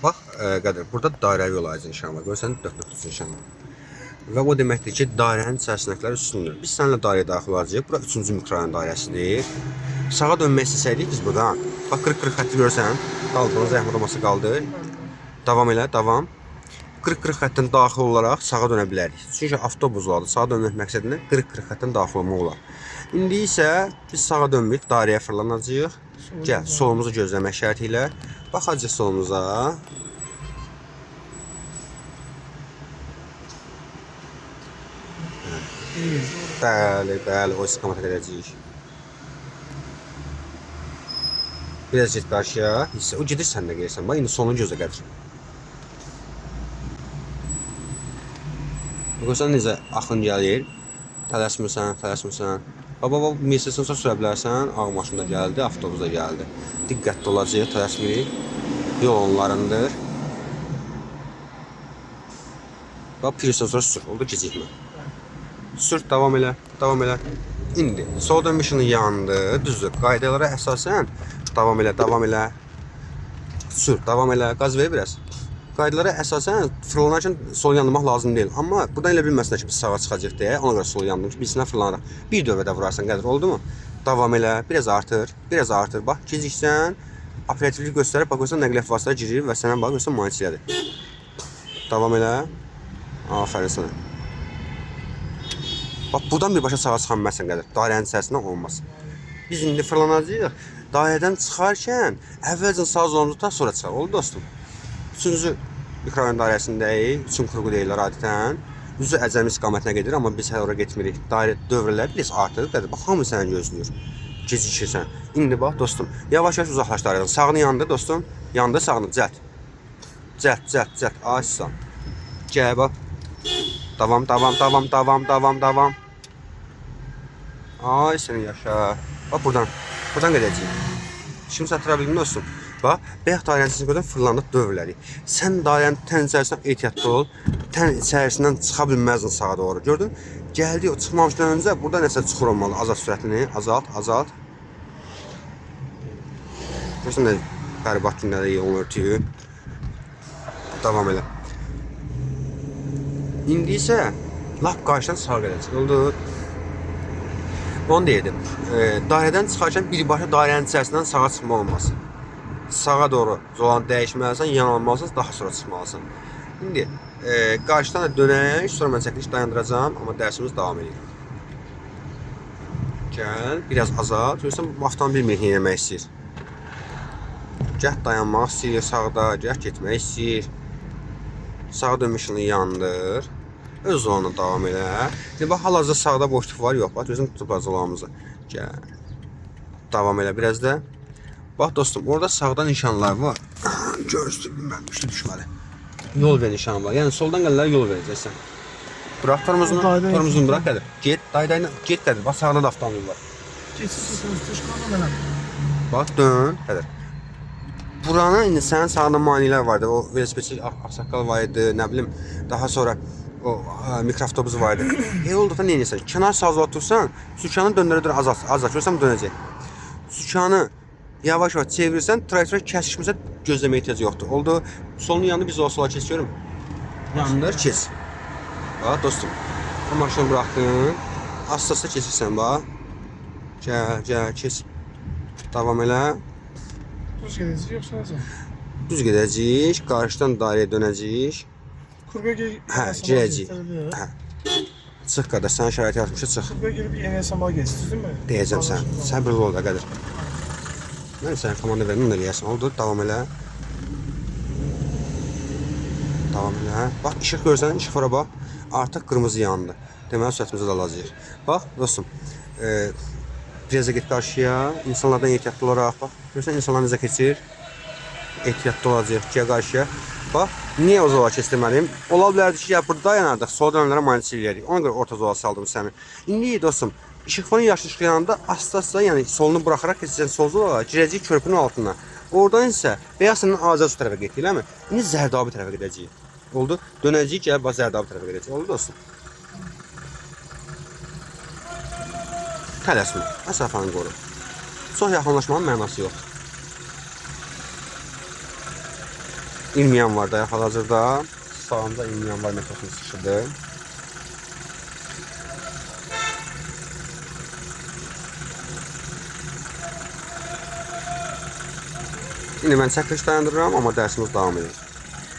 Bax, Qədir, burada dairəvi yol ayrıcı nişanı var. Görürsən, 4.3 nişanı. Və o deməkdir ki, dairənin içərisindəkilər üstündür. Biz səninlə dairəyə daxil olacağıq. Bura 3-cü mikrorayon dairəsidir. Sağa dönmək istəsəydik biz buradan. Bax, 40-40 xətti görürsən. Qaldır, zəhmət olmasa qaldır. Davam elə, davam. 40-40 xətdən daxil olaraq sağa dönə bilərik. Çünki avtobus olardı. Sağa dönmək məqsədində 40-40 xətdən daxil olmaq olar. İndi isə biz sağa dönmürük, dairəyə fırlanacağıq. Gəl, solumuzu gözləmək şərti ilə. Baxacağıq solumuza. Bəli, bəli, o istiqamətə gedəcəyik. Biraz get qarşıya. Hissə, o gedir sən də gəlirsən. Bax, indi solunu gözlə Qədir. Görsən necə axın gəlir. Tələsmirsən, tələsmirsən. Bax, bax, bax, Mercedes-in sonra sürə bilərsən. Ağ maşın da gəldi, avtobus da gəldi. Diqqətli olacağıq, tələsmirik. Yol onlarındır. Bax, Prius'dan sonra sür. Oldu, gecikmə. Sür, davam elə, davam elə. İndi sol dönmüş işığını yandı, düzdür. Qaydalara əsasən davam elə, davam elə. Sür, davam elə, qaz ver biraz. Qaydalara əsasən fırlanarkən sol yandırmaq lazım deyil. Amma buradan elə bilməsinlər ki, biz sağa çıxacağıq deyə, ona görə sol yandırmış, bilsinlər fırlanaraq. Bir dövrədə vurarsan Qədir, oldu mu? Davam elə, biraz artır, biraz artır. Bax, geciksən, operativlik göstərib, bax, görsən nəqliyyat vasitələri girir və sənə bax, görsən maneçilədir. Davam elə. Afərin sənə. Bax, buradan birbaşa sağa çıxa bilməzsən Qədir. Dairənin içərisində olmaz. Biz indi fırlanacağıq. Dairədən çıxarkən əvvəlcə sağ zolumuzu tutar, sonra çıxar. Oldu dostum? Üçüncü mikrorayon dairəsindəyik. Üçün kurğu deyirlər adətən. Üzü Əcəmi istiqamətinə gedir, amma biz hələ ora getmirik. Dairə dövrələr biraz artır. Qədir, bax, hamı səni gözləyir. Gecikirsən. İndi bax dostum, yavaş-yavaş uzaqlaş dairədən. Sağını yandır dostum. Yandır sağını, cəld. Cəld, cəld, cəld. Aysan. Gəl bax. Davam, davam, davam, davam, davam, davam. Ay seni yaşa. Bax buradan. Buradan gedəcəyik. Şimdi çatıra bildin dostum. Bax, bayaq dairənin içində gördün, fırlandıq dövrələdik. Sən dairənin tən içərisindən ehtiyatlı ol. Tən içərisindən çıxa bilməzdin sağa doğru. Gördün? Gəldi o çıxmamışdan öncə burada nəsə çuxur olmalı. Azalt sürətini, azalt, azalt. Görürsən nə bərbad günlərdə yolun örtüyü. Davam elə. İndi isə lap qarşıdan sağa gələcək. Oldu. Onu deyirdim. Dairədən çıxarkən birbaşa dairənin içərisindən sağa çıxmaq olmaz. Sağa doğru zolanı dəyişməlisən, yan almalısan, daha sonra çıxmalısan. İndi qarşıdan da dönək, sonra mən çəkiliş dayandıracağam, amma dərsimiz davam edir. Gəl, biraz azalt. Görürsən, bu avtomobil bilmir nə etmək istəyir. Gəh dayanmaq istəyir sağda, gəh getmək istəyir. Sağa dönmüş işığını yandır. Öz zolana davam elə. İndi bax, hal-hazırda sağda boşluq var, yox. Bax, gözün tutublar zolanımızı. Gəl. Davam elə biraz da. Bax dostum, orada sağda nişanlar var. Görürsün, bilməm, işte düşməli. Yol ver nişanı var. Yəni soldan gələnlərə yol verəcəksən. Bırax tormozunu, tormozunu bırax Qədir. Get, day day, get Qədir. Bax sağda da avtomobil var. Bax dön, Qədir. Buranın indi sənin sağında maneələr vardı. O velosipedçi ağsaqqal var idi, nə bilim, daha sonra o mikroavtobus var idi. Elə olduqda nə edirsən? Kənar sağ zola tursan, sükanı döndürə azalt, azalt. Görürsən dönəcək. Sükanı yavaş-yavaş çevirirsən, trayektoriya kəsişməsə gözləməyə ehtiyac yoxdur. Oldu. Solun yanında biz o sola keçiyorum. Yandır, keç. Bax dostum. O maşını buraxdın. Asta-asta keçirsən bax. Gəl, gəl, keç. Davam elə. Düz gedəcəyik yoxsa necə? Düz gedəcəyik, qarşıdan dairəyə dönəcəyik. Kurbuya girib Hə, girəcəyik. Hə. Çıx qardaş, sənə şərait yaratmışıq, çıx. Kurbuya girib yeni Esenboğa keçdiniz, değil mi? Deyəcəm sən. Səbirli ol da Qədir. Mən sənə komanda verdim, onu eləyərsən. Oldu, davam elə. Davam elə. Bax, işıq görsən, işıqfora bax. Artıq qırmızı yandı. Deməli, sürətimizi də alacağıq. Bax, dostum, biraz da get qarşıya. İnsanlardan ehtiyatlı olaraq, bax. Görürsən, insanlar necə keçir. Ehtiyatlı olacağıq, gəl qarşıya. Bax, niyə o zola keçdirməliyim? Ola bilərdi ki, ya burada dayanardıq, sola dönənlərə maneçilik eləyərdik. Ona görə orta zola saldım səni. İndi dostum, işıqforun yaşıl işığı yanında asta-asta, yəni solunu buraxaraq keçəcəksən sol zola, girəcəyik körpünün altına. Oradan isə beyaz sənin Azərsu tərəfə getdik, eləmi? İndi Zərdabi tərəfə gedəcəyik. Oldu? Dönəcəyik, gəlib bax Zərdabi tərəfə gedəcəyik. Oldu dostum? Tələsmə, məsafəni qoru. Çox yaxınlaşmanın mənası yoxdur. 20 yanvardayıq hal-hazırda. Sağımda 20 yanvar metrosunun çıxışıdır. İndi mən çəkiliş dayandırıram, amma dərsimiz davam edir.